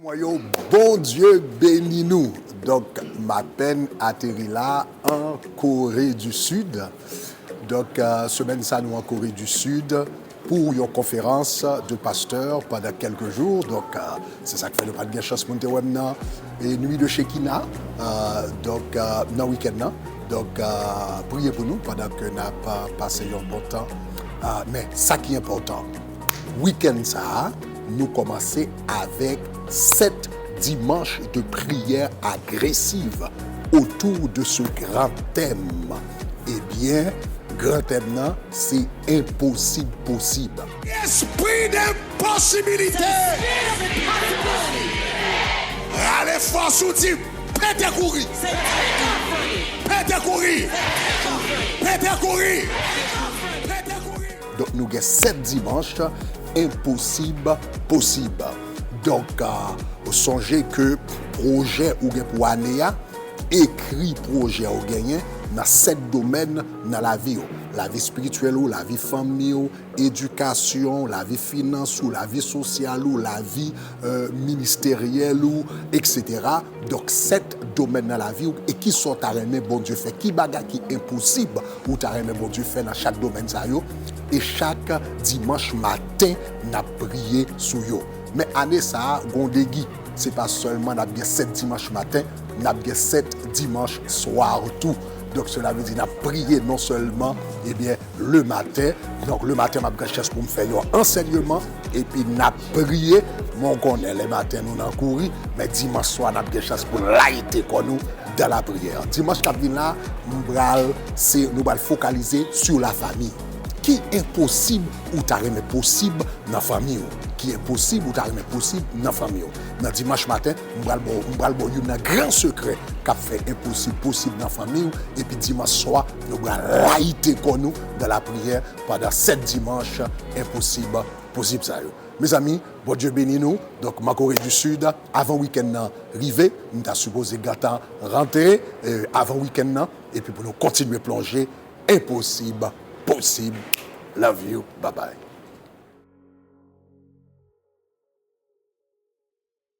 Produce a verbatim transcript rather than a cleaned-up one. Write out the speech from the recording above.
Mwen yo, Bondye beni nou. Donk, m apèn ateri la an Kore di Sid. Donk, euh, semèn sa nou an Kore di Sid pou yon konferans de pastè pandan kèlke jou. Donk, euh, se sa k fè nou pa t gen chans pou n te wè m nan e Nuit de Shekinah. Euh, donk, euh, nan wikenn nan. Donk, euh, priye pou nou pandan ke n ap, euh, pase yon bon tan. Euh, men, sa ki enpòtan, wikenn sa a, nou kòmanse avèk sèt dimanch de priyè agresiv autour de ce grand thème. Ebyen, gran tèm nan, se enposib posib. Espri de posibilite. Rale fòs ou di, pete kouri. Pete kouri. Pete kouri. Pete kouri. Donk, nou gen sèt dimanch enposib posib. Donk, euh, sonje ke pwojè ou gen pou ane a, ekri pwojè ou genyen nan sèt domèn nan lavi w. Lavi espirityèl ou, lavi fanmi w, edikasyon, lavi finans ou, lavi sosyal ou, lavi, euh, ministeryèl ou, et cetera. Donk, sèt domèn nan lavi w, e kisa w ta renmen Bondye fè, ki bagay ki enposib ou ta renmen Bondye fè nan chak domèn sa yo, e chak dimanch maten, n ap priye sou yo. Men ane sa a, gon degi, se pa sèlman n ap gen sèt dimanch maten, n ap gen sèt dimanch swa tou. Donk, sela vle di n ap priye non sèlman, ebyen, le maten. Donk, le maten, m ap gen chans pou m fè yon ansèyman, epi n ap priye. Mwen, w konnen, le maten, nou nan kouri, men dimanch swa, n ap gen chans pou n layite kò nou dans la prière. Dimanch k ap vin la, m pral, se, nou pral fokalize sur la famille. Ki enposib ou ta renmen posib nan fanmi w? Ki enposib ou ta renmen posib nan fanmi w? Nan dimanch maten, m pral ba w, m pral ba w youn nan gran sekrè k ap fè enposib posib nan fanmi w. Epi dimanch swa, nou pral layite kò nou dans la prière pandan sèt dimanch enposib posib sa yo. Mezanmi, Bondye beni nou. Donk, m an Kore di Sid, avan wikenn nan rive, m ta sipoze gentan rantre, euh, avan wikenn nan, epi pou nou kontinye plonje enposib posib. Love you. Bye bye.